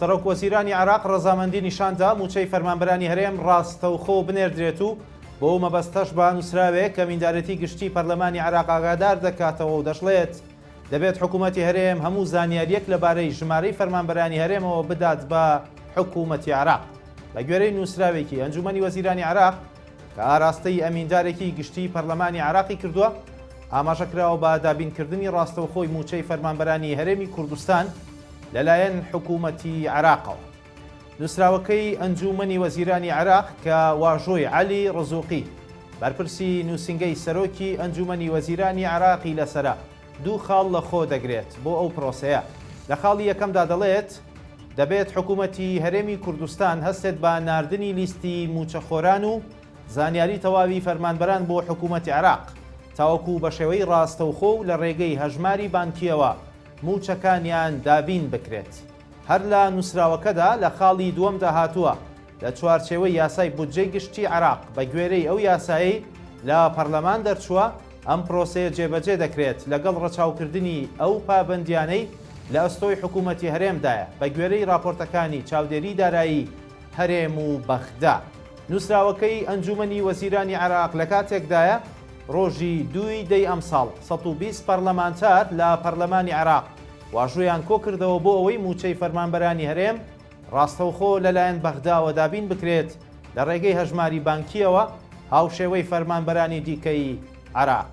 سەرۆک وەزیرانی عێراق ڕەزامەندی نیشاندا مووچەی فەرمانبەرانی هەرێم ڕاستەوخۆ بنێردرێت و بۆ ئەو مەبەستەش بە نووسراوێک ئەمیندارێتی گشتی پەرلەمانی عێراق ئاگادار دەکاتەوە و دەشڵێت، دەبێت حکوومەتی هەرێم هەموو زانیارییەک لەبارەی ژمارەی فەرمانبەرانی هەرێمەوە بدات بە حکوومەتی عێراق. بەگوێرەی نووسراوێکی ئەنجوومەنی وەزیرانی عێراق کە ئاراستەی ئەمیندارێکی گشتیی پەرلەمانی عێراقی کردووە، ئاماژە کراوە بە دابینکردنی ڕاستەوخۆی مووچەی فەرمانبەرانی هەرێمی کوردستان لەلایەن حکوومەتی عێراقەوە. نووسراوەکەی ئەنجوومەنی وەزیرانی عێراق کە واژۆی عەلی ڕزوقی، بەرپرسی نووسینگەی سەرۆکی ئەنجوومەنی وەزیرانی عێراقی لەسەرە، دوو خاڵ لەخۆ دەگرێت بۆ ئەو پرۆسەیە. لە خاڵی یەکەمدا دەڵێت، دەبێت حکوومەتی هەرێمی کوردستان هەستێت بە ناردنی لیستی مووچەخۆران و زانیاری تەواوی فەرمانبەران بۆ حکوومەتی عێراق، تاوەکو بەشێوەی ڕاستەوخۆ و لە ڕێگەی هەژماری بانکییەوە مووچەکانیان دابین بکرێت. هەر لە نووسراوەکەدا لە خاڵی دووەمدا هاتووە، لە چوارچێوەی یاسای بودجەی گشتی عێراق بە گوێرەی ئەو یاسایەی لە پەرلەمان دەرچووە، ئەم پرۆسەیە جێبەجێ دەکرێت لەگەڵ ڕەچاوکردنی ئەو پابەندیانەی لە ئەستۆی حکوومەتی هەرێمدایە بە گوێرەی ڕاپۆرتەکانی چاودێری دارایی هەرێم و بەغدا. نووسراوەکەی ئەنجوومەنی وەزیرانی عێراق لە کاتێکدایە، ڕۆژی دووی دەی ئەمساڵ 120 پەرلەمانتار لە پەرلەمانی عێراق واژۆیان کۆکردەوە بۆ ئەوەی مووچەی فەرمانبەرانی هەرێم ڕاستەوخۆ لەلایەن بەغداوە دابین بکرێت لە ڕێگەی هەژماری بانکییەوە هاوشێوەی فەرمانبەرانی دیکەی عێراق.